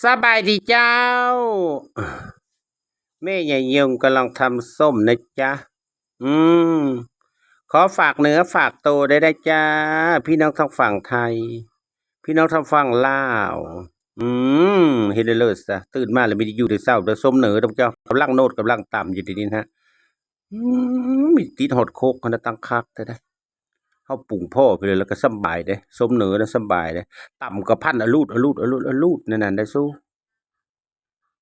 ສະບາຍດີເຈົ້າ. ແມ່ໃຫຍ່ຍົງກຳລັງທຳສົ້ມນະຈ໊ະ. ອືມ ຂໍຝາກເນື້ອຝາກໂຕໄດ້ນະຈ້າ ພີ່ນ້ອງທາງຝັ່ງໄທ ພີ່ນ້ອງທາງຝັ່ງລາວ. ອືມ ເຮັດເລີດຊະ ຕື່ນມາແລ້ວມີແຕ່ຢູ່ແຕ່ເຊົ້າ ແຕ່ສົ້ມເໜີເດີເຈົ້າ. ກຳລັງໂນດກຳລັງຕຳຢູ່ດຽວນີ້ນະ. ອືມ ມີຕິດຮອດຄົກຫັ້ນນະ ຕັ້ງຄັກແທ້ເດ້. ເຮົາປຸງພໍ້ໄປເລີຍ ແລ້ວກໍສຳບາຍເດ້ ສົ້ມເໜີນະ ສຳບາຍເດ້. ຕຳກະພັນອະລູດ ອະລູດ ອະລູດ ອະລູດ ແນວນັ້ນໄດ໋ສູ.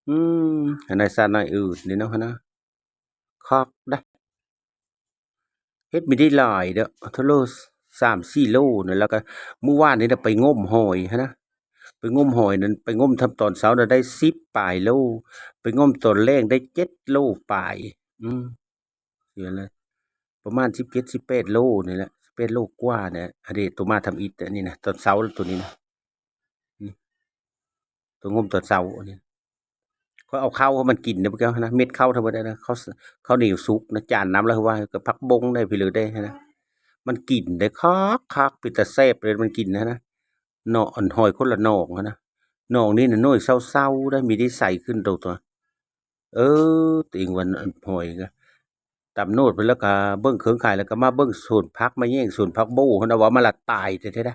ອືມ ອັນໃນຊາດນ້ອຍອື່ນນີ້ເນາະ ຫັ້ນນະ ຄັກເດ້. ເຮັດມີໄດ້ຫຼາຍເດີ້ ເທົ່າໂລສາມສີ່ໂລນະ. ແລ້ວກໍມື້ວານນີ້ນະ ໄປງົມຫອຍຫັ້ນນະ ໄປງົມຫອຍນັ້ນ ໄປງົມທຳຕອນເຊົ້ານະ ໄດ້ສິບປາຍໂລ ໄປງົມຕອນແລງໄດ້ເຈັດໂລປາຍ. ອືມ ເສຍເລີຍ ປະມານສິບເຈັດ ສິບແປດໂລນີ້ແຫຼະ ສິບແປດໂລກວ່ານີ້. ອັນນີ້ໂຕມາທຳອິດ ອັນນີ້ນະ ຕອນເຊົ້າໂຕນີ້ນະ ນີ້ ໂຕງົມຕອນເຊົ້ານີ້. ຂ້ອຍເອົາເຂົ້າໃຫ້ມັນກິນເດ້ ພວກເຈົ້ານະ ເມັດເຂົ້າທັງໝົດນະ ເຂົ້າ ເຂົ້າໜຽວສຸກນະ ຈານນຳແລ້ວວ່າ ກັບຜັກບົງໄດ້ ພີເລີໄດ້ນະ. ມັນກິນໄດ້ຄັກໆ ເປັນຕາແຊບເລີຍ ມັນກິນຫັ້ນນະ. ເນາະ ອັນຫອຍຄົນລະໜອງຫັ້ນນະ ໜອງນີ້ນະ ໜ່ວຍເຊົາໆ ໄດ້ ມີໄດ້ໃສຂຶ້ນໂຕຕົວ. ເອີ ຕົວເອງວ່າອັນຫອຍກະ ຕຳໂນດໄປແລ້ວກະເບິ່ງເຄື່ອງຂາຍ ແລ້ວກະມາເບິ່ງສວນຜັກ ມາແຍ່ງສວນຜັກໂບ້ຫັ້ນນະ ວ່າມາລະຕາຍແທ້ໆ ນະ.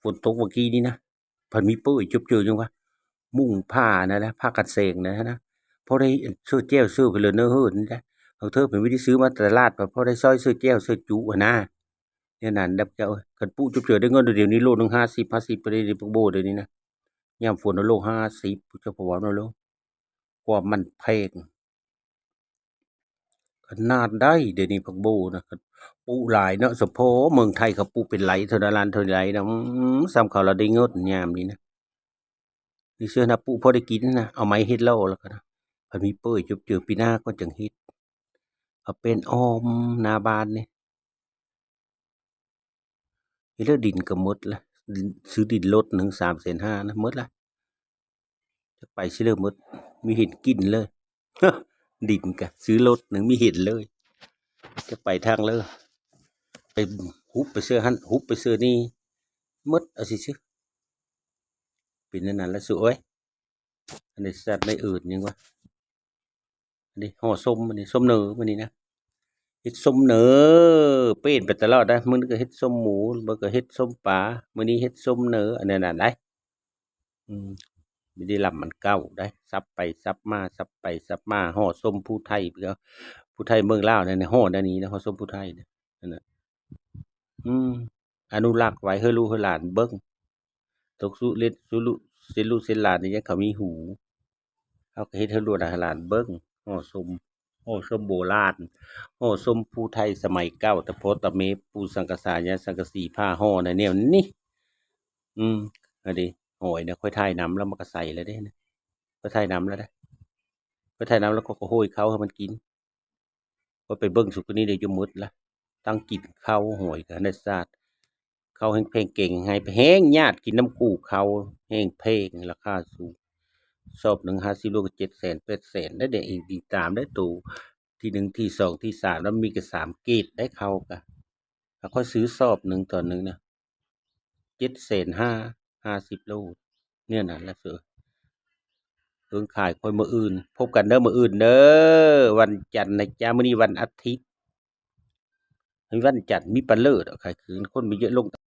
ຝົນຕົກມື້ກີ້ນີ້ນະ ພັດມີເປີ້ຍຈົບເຈີ ຍັງວ່າມຸງຜ້ານັ້ນແຫຼະ ຜ້າກັນແສງນັ້ນນະ ພໍໄດ້ເຊື້ອແຈ່ວເຊື້ອໄປເລີຍເນີເຮີ້ນນະ. ບາງເທື່ອເພິ່ນມີໄດ້ຊື້ມາແຕ່ຕະຫຼາດ ພໍໄດ້ຊ່ອຍເຊື້ອແຈ່ວເຊື້ອຈຸຫັ້ນນະ. ແນວນັ້ນເດ້ພວກເຈົ້າເອີຍ ຄັນປູກຈົບເຈີໄດ້ເງິນດຽວນີ້ ໂລໜຶ່ງຫ້າສິບ ຫ້າສິບ ໄປເດ້ ຜັກໂບ້ດຽວນີ້ນະ. ຍາມຝົນໂລຫ້າສິບ ພວກເຈົ້າ ເຂົາເວົ້ານະໂລ ຄວາມມັນແພງຂະໜາດໃດ. ດຽວນີ້ຜັກໂບ້ນະ ປູກຫຼາຍເນາະ ສະເພາະເມືອງໄທເຂົາປູກເປັນໄລ່ເທົ່ານັ້ນລ້ານເທົ່າໃດນະ. ອືມ ສ່ຳເຂົາລະໄດ້ເງິນຍາມນີ້ນະ. ນີ້ເຊື່ອນະ ປູກພໍໄດ້ກິນນະ ເອົາໄມ້ເຮັດຫຼໍ່ແລ້ວກໍນະ ພັດມີເປີ້ຍຈົບເຈີ ປີໜ້າກ່ອນຈັ່ງເຮັດ. ເອົາເປັນອ້ອມໜ້າບ້ານນີ້ ເຮັດແລ້ວດິນກໍໝົດລະ ຊື້ດິນລົດໜຶ່ງສາມແສນຫ້ານະ ໝົດລະ. ຈັກໄປຊິເລີໝົດ ມີເຫັນກິນເລີຍ ດິນກະຊື້ລົດໜຶ່ງມີເຫັນເລີຍ ຈັກໄປທາງເລີ ໄປຮຸບໄປເຊື່ອຫັ້ນ ຮຸບໄປເຊື່ອນີ້ ໝົດ ເອົາຊື່ໆ ເປັນແນວນັ້ນລະສູເອີຍ. ອັນນີ້ແຊບໃນອື່ນຍັງວະ ອັນນີ້ຫໍ່ສົ້ມ ອັນນີ້ສົ້ມເໜີມື້ນີ້ນະ ເຮັດສົ້ມເໜີ ປ່ຽນໄປຕະຫຼອດນະ. ມື້ນີ້ກໍເຮັດສົ້ມໝູ ມື້ກໍເຮັດສົ້ມປາ ມື້ນີ້ເຮັດສົ້ມເໜີ ອັນນັ້ນນະໄດ໋. ອືມ ມີໄດ້ລຳອັນເກົ່າໄດ໋ ສັບໄປສັບມາ ສັບໄປສັບມາ ຫໍ່ສົ້ມຜູ້ໄທ ຜູ້ໄທເມືອງລາວນັ້ນ ຫໍ່ແນວນີ້ນະ ຫໍ່ສົ້ມຜູ້ໄທນະ ນັ້ນນະ. ອືມ ອະນຸລັກໄວ້ໃຫ້ລູກໃຫ້ຫຼານເບິ່ງ ຕົກສູ່ເລັດສູ່ລູກ ເຊັ່ນລູກເຊັ່ນຫຼານນີ້ ຍັງເຂົາມີຫູ ເຮົາກໍເຮັດໃຫ້ລູກໃຫ້ຫຼານເບິ່ງ ຫໍ່ສົ້ມ ຫໍ່ສົ້ມໂບລານ ຫໍ່ສົ້ມຜູ້ໄທສະໄໝເກົ່າ ຕະພໍ່ຕະເມ ປູ່ສັງກະສາ ຍາສັງກະສີ ຜ້າຫໍ່ນະ ແນວນີ້. ອືມ ອັນນີ້ຫອຍນະ ຂ້ອຍຖ່າຍນຳແລ້ວມັນກໍໃສແລ້ວເດ້ ຂ້ອຍຖ່າຍນຳແລ້ວເດ້ ຂ້ອຍຖ່າຍນຳແລ້ວກໍ ກໍໂຫຍເຂົ້າໃຫ້ມັນກິນ. ຂ້ອຍໄປເບິ່ງສຸກນີ້ໄດ້ຢູ່ໝົດລະ ຕັ້ງກິນເຂົ້າຫອຍກະໃນຊາດ ເຂົ້າແຮງແພງ ແກງແຮງໄຮ ແພງຍາດກິນນຳກູເຂົ້າແຮງແພງ ລາຄາສູງ ສອບໜຶ່ງຫ້າສິບໂລກໍເຈັດແສນແປດແສນໄດ້ເດ້. ອີງຕິງຕາມໄດ້ໂຕທີໜຶ່ງ ທີສອງ ທີສາມ ແລ້ວມີກະສາມເກດໄດ້ເຂົ້າກະ ຖ້າຂ້ອຍຊື້ສອບໜຶ່ງຕອນໜຶ່ງນະ ເຈັດແສນຫ້າ ຫ້າສິບໂລ ແນວນັ້ນລະເສີ. ເຄື່ອງຂາຍຂ້ອຍມື້ອື່ນ ພົບກັນເດີ ມື້ອື່ນເດີ ວັນຈັນນະຈ໊ະ ມື້ນີ້ວັນອາທິດ ວັນຈັນມີປາເລີດ ຂາຍຄືນ ຄົນມີເຍອະລົງ